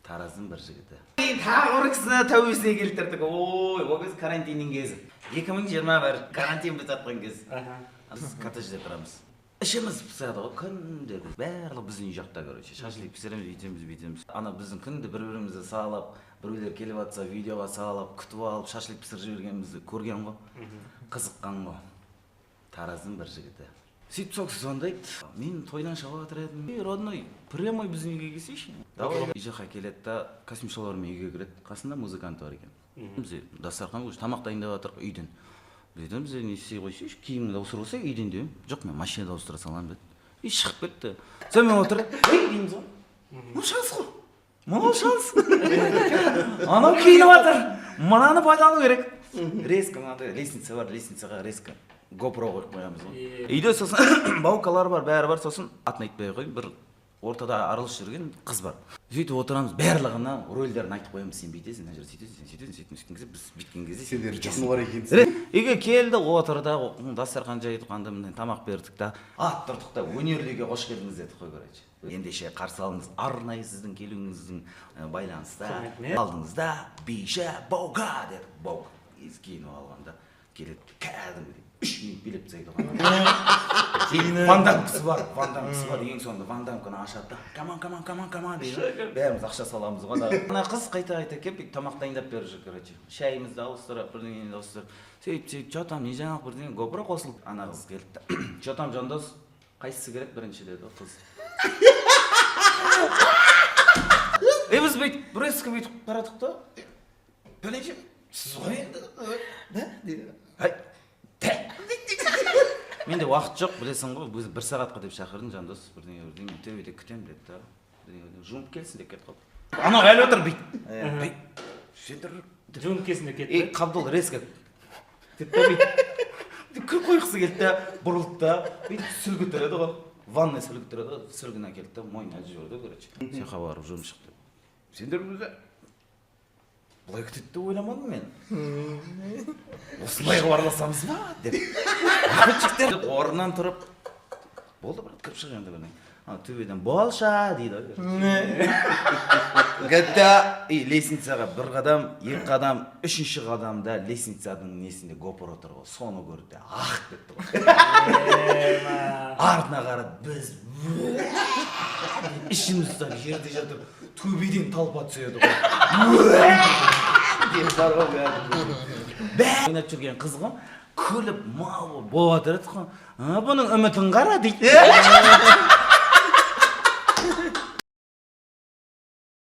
Тараздың бір жігіті. Тағы бір кісіні тәубесіне келтірдік. Ой, ол кез карантиннің кезі. 2021, карантин бітіп жатқан кез. Біз коттеджде тұрамыз. Ішіміз пысады ғой күнде, барлығы біздің үй жақта, короче, шашлик пісіреміз, өйтеміз, бүйтеміз. Ана біздің күнде бір бірімізді салып, біреулер келіп жатса, видеоға салып, күтіп алып, шашлик пісіріп жібергенімізді көрген ғой, қызыққан ғой Тараздың бір жігіті. Сөйтіп сол кісі звондайды: «Мен тойдан шығып жатыр едім. Ей, родной, прямой біздің үйге келсейші, давай». Үй жаққа келеді да, костюм шалбармен үйге кіреді. Қасында музыкант бар екен. Біз дастархан, уже тамақ дайындап жатырық үйден. Біз айтамыз: «Не істей қойсайшы, киіміңді ауыстырып алсай үйден», — деп. «Жоқ, мен машинада ауыстыра саламын», — деді и шығып кетті. Сонымен отырып, ей дейміз ғой, мынау шанс қой, мынау шанс, анау киініп жатыр, мынаны пайдалану керек. Резко мынандай лестница бар, лестницаға резко GoPro қойып қоямыз ғой үйде. Сосын баукалар бар, бәрі бар. Сосын атын айтпай ақ қояйын, бір ортада араласып жүрген қыз бар. Сөйтіп отырамыз, барлығына рөлдерін айтып қоямыз: сен бүйтесің, мына жерде сөйтесің, сен сөйтесің, сөйтесің. Сөйткен кезде, біз бүйткен кезде сен Сендер бүйтесің. жыны бар екенсің. Үйге келді, отырды, дастархан жайдық, анда мындай тамақ бердік та, ат тұрдық та, «Өнерлі үйге қош келдіңіз» дедік қой, короче. «Ендеше, қарсы алыңыз, арнайы сіздің келуіңіздің байланыста Құрметіне. алдыңызда биші Баука», — дедік. Баука киініп алғанда келеді, кәдімгідей 3 минут билеп тастайды ғой. Вандамкасы бар, вандамкасы бар. Ең соңында вандамканы ашады да: «Come on, come on, come on, come on», — дейді. Бәріміз ақша саламыз ғой да. Ана қыз қайта қайта келіп, бүйтіп тамақ дайындап беріп жүр, короче, шайымызды ауыстырып, бірдеңені ауыстырып, сөйтіп сөйтіп. «Че там, не жаңалық?» Бірдеңе, GoPro қосылды. Ана қыз келді да: «Че там, Жандос, қайсысы керек бірінші?» — деді ғой қыз. Е, біз бүйтіп резко бүйтіп қарадық та: «Пәленше, сіз ғой енді да?» — дейді. «Ай, менде уақыт жоқ, білесің ғой, өзі бір сағатқа деп шақырдың, Жандос, бірдеңе бірдеңе, мен төбеде күтемін», — деді да, бірдеңе бірдеңе, «Жуынып келсін», — деп кетіп қалды. Анау әлі отыр бүйтіп, бүйтіп сендер. Жуынып келсін деп И кетті. Қабдол резко деді да, бүйтіп күліп қойғысы келді да, бұрылды да, бүйтіп сүлгі тұрады ғой, ванная сүлгі тұрады ғой, сүлгіні әкелді да, мойнына жіберді, короче, «Сен барып жуынып шық», — деп. Сендер өзі былай күтеді деп ойламадым мен, осылай қылып араласамыз ба деп. Жігіттер орнынан тұрып: «Болды, брат, кіріп шық енді», — бірдеңе. Ана төбеден «Болша» дейді ғой. Кетті. И лестницаға бір қадам, екі қадам, үшінші қадамда лестницаның несінде GoPro тұр ғой, соны көрді де, ах кетті ғой. Артына қарады, біз ішіміз ұстап жерде жатып, төбеден толпа түседі ғой деп бар ғой, бәрі ойнап жүрген қыз ғой, күліп мал болып жатыр еді ғой. «А, бұның үмітін қара», — дейді.